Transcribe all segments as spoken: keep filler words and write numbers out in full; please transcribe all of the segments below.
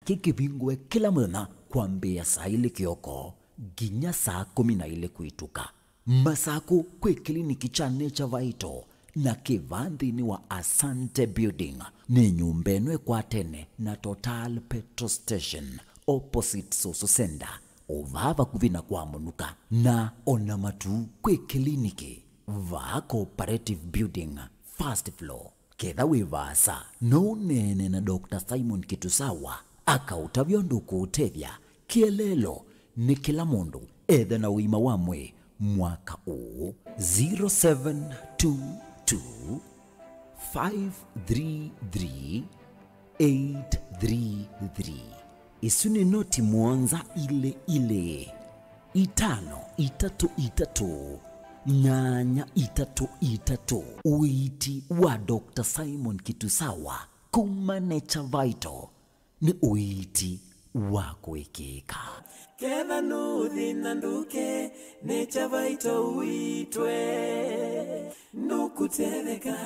kĩkĩvingũe kĩla mũthenya kwambĩĩa saa ilĩ kĩoko nginya saa kũmi na ilĩ kwĩtũka. Masakũ kwĩ kĩliniki kya Nature Vital na kĩvaa nthĩnĩ wa Asante Building. Nĩ nyũmba ĩno ĩkwatene na Total Petrol Station, opposite Soso Center, o vaa vakuvĩ na kwa Mũnuka. Na o Namatu kwĩ kĩliniki vaa Cooperative Building, first floor. Ketha wĩ vaasa, no ũneene na Doctor Simon Kitusawa akaũtavya ũndũ ũkũũtethya. Kĩeleelo nĩ kĩla mũndũ ethe na ũima wa mwĩĩ mwaka ũũ. Zero seven two two, five three three, eight three three. Isu nĩ noti mũonza ilĩ ilĩ, itano itatũ itatũ, nyanya itatũ itatũ. Ũiiti wa Doctor Simon Kitusawa kuma Nature Vital nĩ ũiiti wa kwĩkĩĩka. Ketha nũthi na ndũke, Nature Vital ũitwe, nũkũtetheka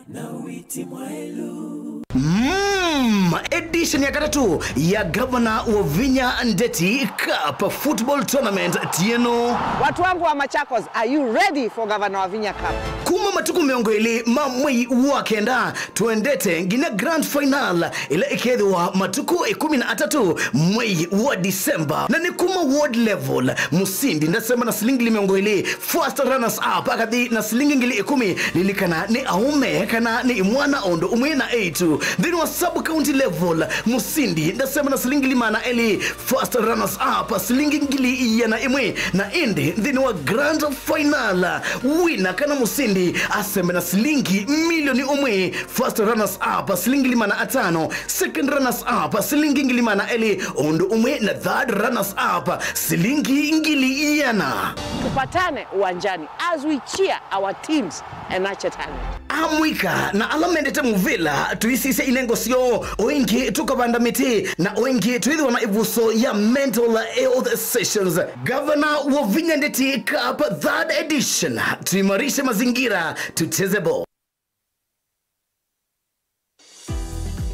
na ũiiti mwaĩlu. Mm, edition ya katatũ ya Gavana Wavinya Ndeti Cup Football Tournament ti ĩno. Watu wangu wa Machakos, are you ready for Governor Wavinya Cup? Kuma matukũ mĩongo ĩlĩ ma mwei wa kenda, twendete nginya grand final ĩla ĩkethĩwa matukũ ĩkũmi na atatũ mwei wa December. Na nĩ kuma ward level, mũsindi ndasema na silingi ngili mĩongo ĩlĩ, first runners up akathi na silingi ngili ĩkũmi. Lilikana nĩ aũme kana nĩ imwana o ũndũ ũmwe na eĩtu. Nthĩnĩ wa sub county level, mũsindi ndasema na silingi ngili maana elĩ, first runners up silingi ngili iana ĩmwe, na ĩndĩ nthĩnĩ wa grand final, wina kana mũsindi asembe na silingi milioni ũmwe, first runners up silingi ngili maana atano, second runners up silingi ngili maana elĩ, ũndũ ũmwe na third runners up silingi ngili iana. Tupatane uwanjani as we cheer our teams and nurture talent. Amũika na ala mendete mũvĩla, tũisisye inengo syoo, o ĩngĩ tũkavanda mĩtĩ, na o ĩngĩ twĩthĩwa na ĩvuso ya mental health sessions. Gavana Wavinya Ndeti Cup third edition, tuimarishe mazingira, tucheze ball.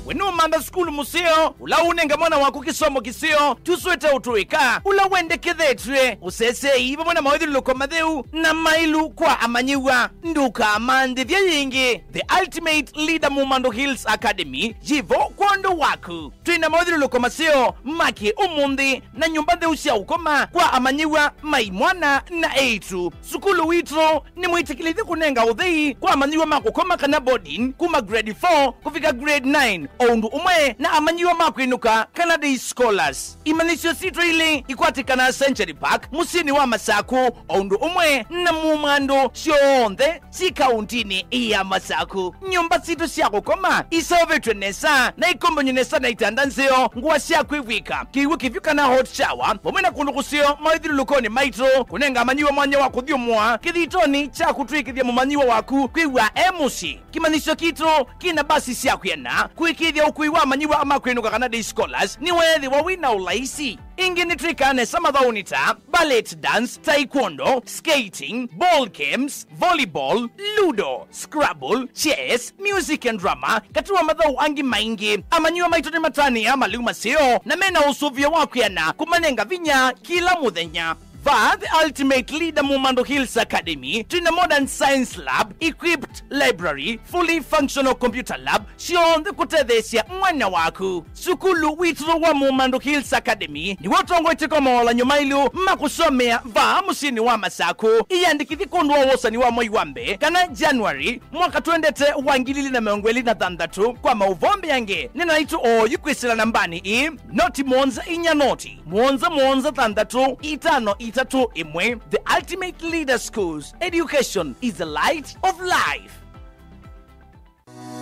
We nũmantha sukulu mũseo ũla ũnenga mwana waku kĩsomo kĩseo? Tũswĩte ũtũĩka ũla wendekethetw'e, ũsesei vamwe na mawĩthyũlũlũko matheu na maĩlu kwa amanyĩw'a. Ndũkamanthĩthye yĩngĩ. The Ultimate Leader Mumando Hills Academy yĩ vo kwondũ waku. Twĩ na mawĩthyũlũlũko maseo ma kĩ-ũmũnthĩ na nyũmba ntheu sya ũkoma kwa amanyĩw'a ma imwana na eĩtu. Sukulu witũ nĩ mwĩtĩkĩlĩthye kũnenga ũthei kwa amanyĩw'a ma kũkoma kana boarding kuma grade four kũvika grade nine, o ũndũ ũmwe na amanyĩw'a ma kwĩnũka kana day scholars. Imanyĩsyo sitũ ilĩ ikwatĩkanaa Century Park, mũsyĩnĩ wa Masaku, o ũndũ ũmwe na Mumando syonthe syĩ kauntinĩ ya Masaku. Nyũmba sitũ sya kũkoma iseũvĩtw'e nesa na ikombany'e nesa na itanda nzeo, ngũa sya kwĩvw'ĩka, kĩw'ũ kĩvyũ kana hot shower, vamwe na kũndũ kũseo mawĩthyũlũlũkonĩ maitũ, kũnenga amanyĩw'a mwanya wa kũthyũmũa kĩthitonĩ kya kũtw'ĩkĩthya mũmanyĩw'a waku kwĩw'a e mũsyĩ. Kĩmanyĩsyo kitũ kĩna mbasi sya kwĩana kũĩkĩĩthya ũkui wa amanyĩw'a ma kwĩnũka kana day scholars nĩweethĩwa wĩ na ũlaisi. Ĩngĩ nĩtwĩkaa nesa mathaũnĩ ta ballet dance, taekwondo, skating, ball games, volleyball, ludo, scrabble, chess, music and drama, katĩ wa mathaũ angĩ maingĩ. Amanyĩw'a maitũ nĩmatanĩaa malĩu maseo na mena ũsũvĩo wa kwĩana kũmanenga vinya kĩla mũthenya. Vaa The Ultimate Leader Mumando Hills Academy, twĩna modern science lab, equipped library, fully functional computer lab, syonthe kũtetheesya mwana waku. Sukulu witũ wa Mumando Hills Academy nĩw'o ũtongoetye kwa mawalan'yo maĩlu ma kũsomea vaa mũsyĩnĩ wa Masaku. Ĩyandĩkĩthye kwondũ wa wosani wa mwei wa mbee kana January mwaka twendete wa ngili ilĩ na mĩongo ĩlĩ na thanthatũ. Kwa maũvoo mbeange, nena naitũ oyu kwĩsĩla nambanĩ ĩĩ, noti mũonza inya noti, mũonza mũonza thanthatũ, itano itatũ ĩmwe. The Ultimate Leader Schools, education is the light of life.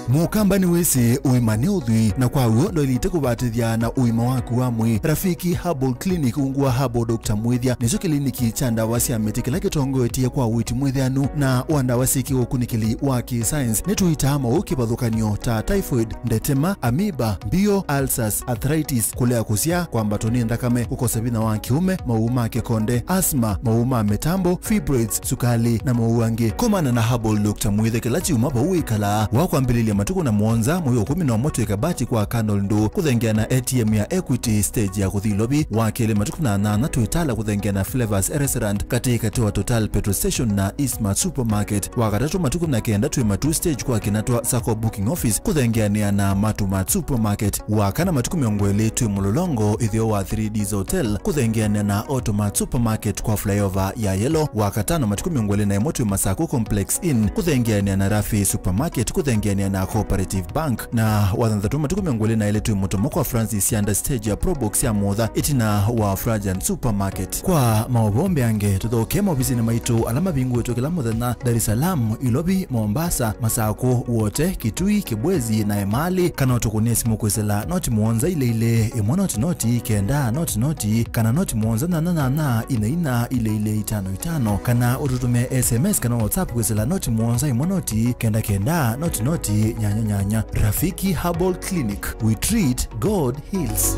Mũkamba nĩwĩsĩ ũima nĩ ũthwii, na kwa w'o ndwaĩlĩte kũvatĩthya na ũima waku wa mwĩĩ. Rafiki Herbal Clinic ungu wa Herbal Doctor Mwĩthya nĩkyo kĩliniki kya ndawa sya mĩtĩ kĩla kĩtongoetye kwa ũiiti mwĩthĩanu na wa ndawa syĩ kĩũkunĩkĩli wa kĩ-science. Nĩtũitaa maũũ kĩvathũkany'o ta typhoid, ndetema, amoeba, mbio, ulcers, arthritis, kũlea kũsyaa, kwambatwa nĩ nthakame, kũkosa vinya wa kĩũme, maũũ ma kĩkonde, asthma, maũũ ma mĩtambo, fibroids, sukalĩ, na maũũ angĩ. Komana na Herbal Doctor Mwĩthya kĩla kyumwa vau wĩkalaa. Wa kwambĩlĩlya Matukũ na mũonza, mwei wa ĩkũmi na ũmwe twĩ Kabati kwa Colonel Ndũ kũthengeana A T M ya Equity stage ya kũthi Ilovi. Wa kelĩ, matukũ na nyanya twĩ Tala kũthengeana Flavors Restaurant katĩ katĩ wa Total Petrol Station na Eastmart Supermarket. Wa katatũ, matukũ na kenda twĩ Matuu stage kwa Kinatwa Sacco Booking Office kũthengeanĩa na Matuu Mart Supermarket. Wa kana, matukũ mĩongo ĩlĩ twĩ Mũlolongo ĩtheo wa Three Ds Hotel kũthengeanĩa na Automart Supermarket kwa flyover ya Yellow. Wa katano, matukũ mĩongo ĩlĩ na ĩmwe twĩ Masako Complex Inn kũthengeanĩa na Rafi Supermarket kũthengeanĩa na Cooperative Bank. Na wa thanthatũ, matukũ mĩongo ĩlĩ na ĩlĩ twĩ Mũtomo kwa Francis Sianda stage ya Probox ya Motha ĩtina wa Frajan Supermarket. Kwa maũvoo mbeange, tũthokee maovisinĩ maitũ ala mavingũĩtwe kĩla mũthenya, Dar es Salaam, Ilovi, Mombasa, Masako, Wote, Kitui, Kibwezi na Emali, kana ũtũkũnĩe simũ kwĩsĩla noti mũonza ilĩ ilĩ, ĩmwe noti noti, kenda noti noti, kana noti mũonza nyanya nyanya, ina ina, ilĩ ilĩ, itano itano, kana ũtũtũmĩe S M S kana WhatsApp kwĩsĩla noti mũonza ĩmwe noti, kenda kenda, noti noti, nyanya nyanya. Rafiki Herbal Clinic, we treat, God heals.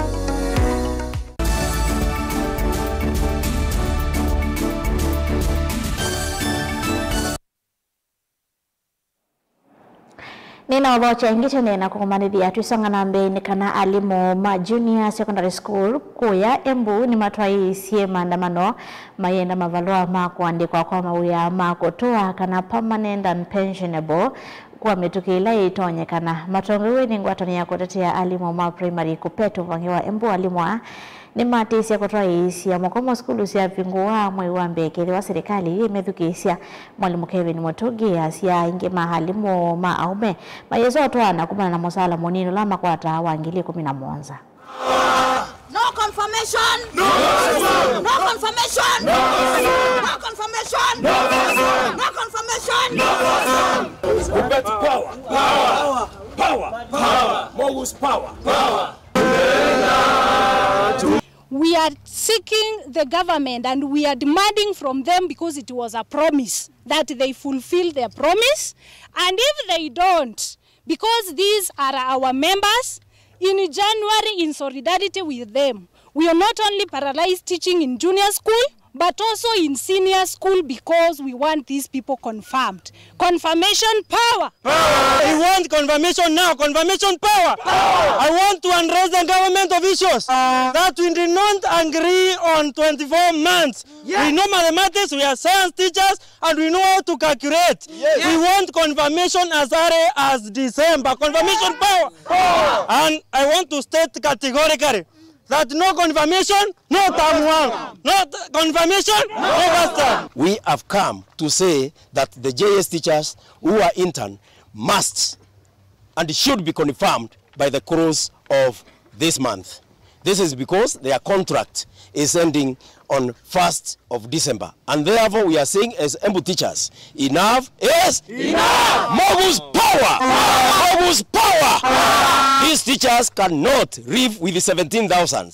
Nĩna ũthokya ĩngĩ tene na kũkũmanĩthya twĩsonga na mbee nĩ kana alimũ ma Junior Secondary School kũya Embu nĩmatwaĩĩsye maandamano mayenda mavalũa ma kũandĩkwa kwa mawĩa ma kũtũa kana permanent and pensionable kwa mĩtũkĩ ĩla ĩtonyekana. Matongoew'e nĩ ngwatanĩo ya kũtetea alimũ ma primary, KUPPET, ũvange wa Embu, alimũ aa nĩmatĩsye kũtwaĩĩsya mũkomo sukulu syavingũwa mwei wa mbee kethĩwa silikalĩ yĩmethukĩĩsya. Mwalimũ Kevin Mũtũngĩ asya aingĩ ma alimũ ma aũme mayĩsa ũtwaana kumana na mũsaala mũnini ũla makwataa wa ngili ĩkũmi na mũonza. No confirmation! No confirmation! No confirmation! No confirmation! No confirmation! No confirmation! No confirmation! KUPPET power! Power! Power! Power! Mogus power! Power! We are seeking the government and we are demanding from them, because it was a promise, that they fulfill their promise, and if they don't, because these are our members, in January, in solidarity with them, we will not only paralyze teaching in junior school, but also in senior school, because we want these people confirmed. Confirmation power! Power! We want confirmation now. Confirmation power! Power! I want to address the government officials that we did not agree on twenty-four months. Yes. We know mathematics, we are science teachers, and we know how to calculate. Yes. We want confirmation as early as December. Confirmation power! Power! And I want to state categorically that no confirmation, no term one. No t-, confirmation, no first term. We have come to say that the J S teachers who are intern must and should be confirmed by the close of this month. This is because their contract is ending on first of December. And therefore we are saying as Embu teachers, enough is enough! Mogus power! Mogus power! These teachers cannot live with seventeen thousand.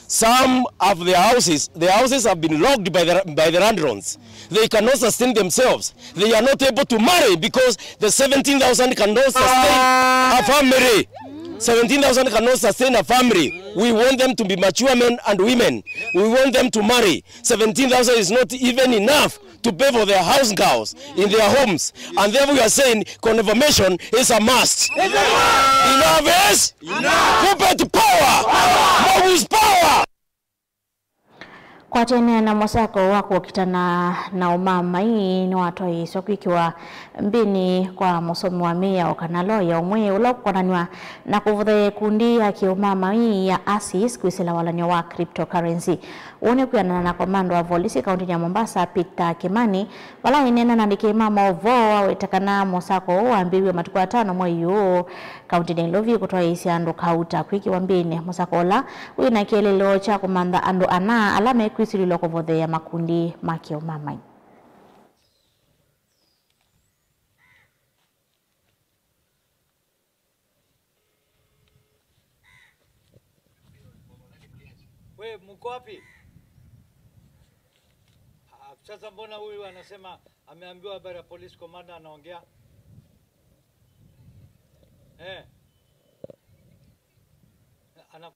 Some of their houses, their houses have been locked by the, by the landlords. They cannot sustain themselves. They are not able to marry because the seventeen thousand cannot sustain a family. Seventeen thousand cannot sustain a family. We want them to be mature men and women. We want them to marry. Seventeen thousand is not even enough to pay for their house girls in their homes. And therefore we are saying confirmation is a must. Enough is enough! KUPPET power! Mogus power! Kwatene na mũsako wa kũkitana na ũmamai nĩwatwaĩĩswe kwĩkĩwa mbĩnĩ kwa mũsomi wa mĩao kana loya ũmwe ũla ũkonanw'a na kũvũthĩa ikundi ya kĩũmamai ya ASIS kwĩsĩla walany'o wa cryptocurrency. Ũu nĩ kwĩanana na komanda wa volisi kauntinĩ ya Mombasa, Peter Kimani, vala aineena na andĩki ma maũvoo aweta kana mũsako ũũ wambĩĩw'e matukũ atano mwei ũũ kauntinĩ ya Ilovi kũtwaĩĩsya andũ kauta kwĩkĩwa mbĩnĩ. Mũsako ũla wĩ na kĩeleelo kya kũmantha andũ ana ala mekwĩsilĩlwa kũvotheea makundi ma kĩũmamai. We, mko wapi? Ah, sasa mbona huyu anasema ameambiwa habari ya police commander anaongea? Eh. Ana-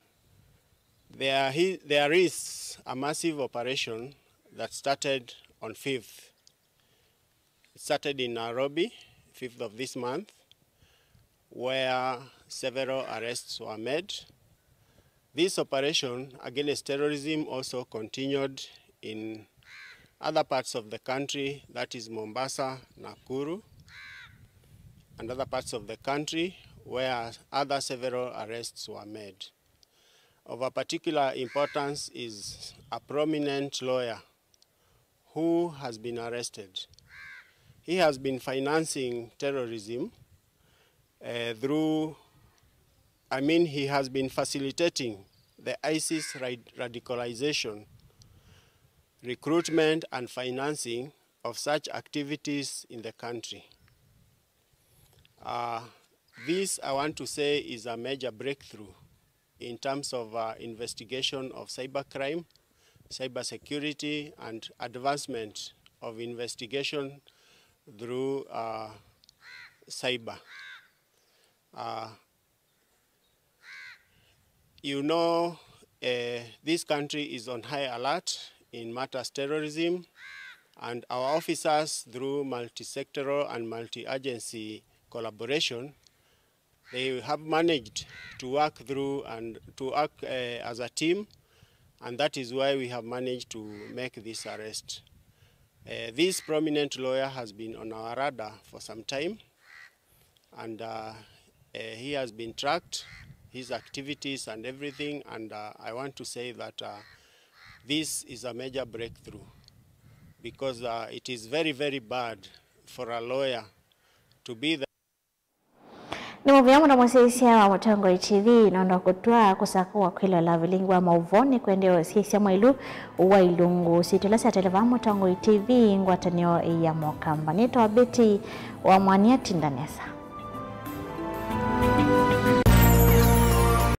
There, he, there is a massive operation that started on fifth. It started in Nairobi, fifth of this month, where several arrests were made. This operation against terrorism also continued in other parts of the country, that is Mombasa, Nakuru, and other parts of the country where other several arrests were made. Of a particular importance is a prominent lawyer who has been arrested. He has been financing terrorism uh, through, I mean, he has been facilitating the ISIS rad- radicalization, recruitment, and financing of such activities in the country. Uh, this, I want to say, is a major breakthrough in terms of uh, investigation of cybercrime, cybersecurity, and advancement of investigation through uh, cyber. Uh, you know, uh, this country is on high alert in matters terrorism, and our officers, through multi-sectoral and multi-agency collaboration, they have managed to work through and to work uh, as a team, and that is why we have managed to make this arrest. Uh, this prominent lawyer has been on our radar for some time, and uh, uh, he has been tracked, his activities and everything, and uh, I want to say that uh, this is a major breakthrough because uh, it is very, very bad for a lawyer to be the Nĩ mũvea mũno mũsyaĩĩsya wa Mũtongoi T V nũndũ wa kũtw'a kũsakũa kwĩloela vilingi wa maũvoo nĩ kwendeea ũsyaĩĩsya mwailu wa ilungu syitũ ila syateleva Mũtongoi T V ngwatanĩo ya Mũkamba. Nĩtawa Betty wa Mwania, tinda nesa.